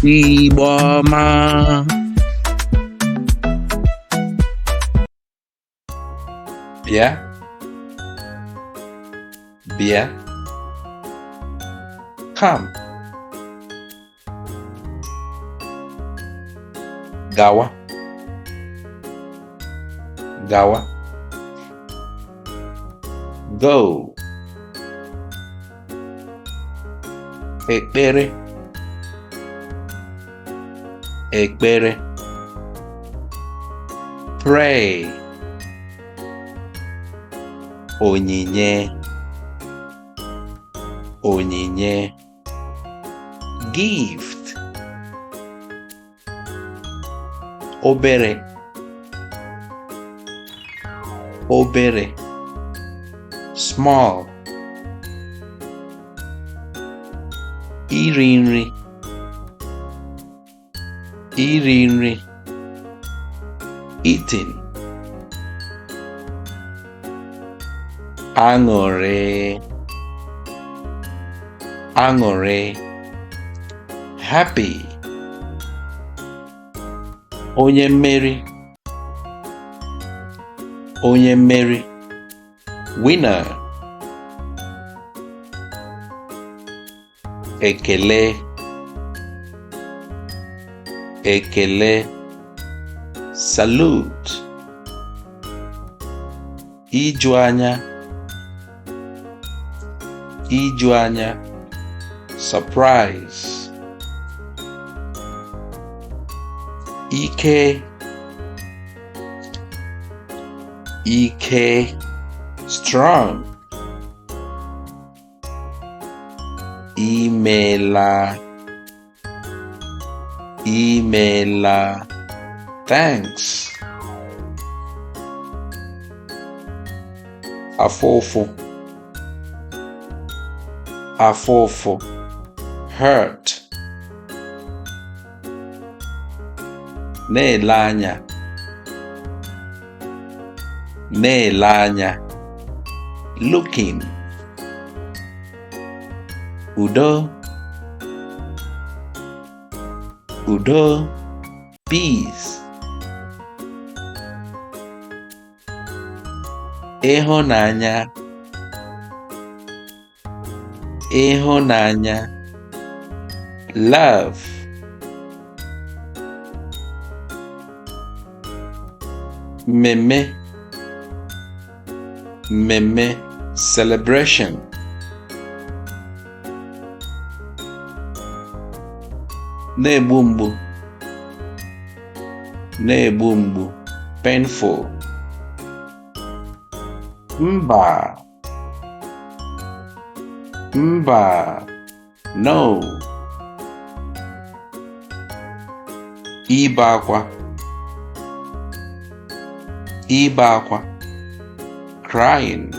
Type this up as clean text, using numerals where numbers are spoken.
Igbo ọma. Bịa, bịa, come. Gawa, gawa, go. Ekpere, ekpere, pray. Onyinye, onyinye, gift. Obere, obere, small. Iri nri, iri nri, eating. Aṅụrị, aṅụrị, happy. Onye mmeri, onye mmeri, winner. Ekele, ekele, salute. Iju anya, iju anya, surprise. Ike, ike, strong. Imela, imela, thanks. Afụ ụfụ, afụ ụfụ, hurt. Na-ele anya, na-ele anya, looking. Udo, udo, peace. Ịhụnanya, ịhụnanya, love. Mmemme, mmemme, celebration. Na-egbu mgbu, na-egbu mgbu, painful. Mba, mba, no. Ibe akwa, ibe akwa, crying.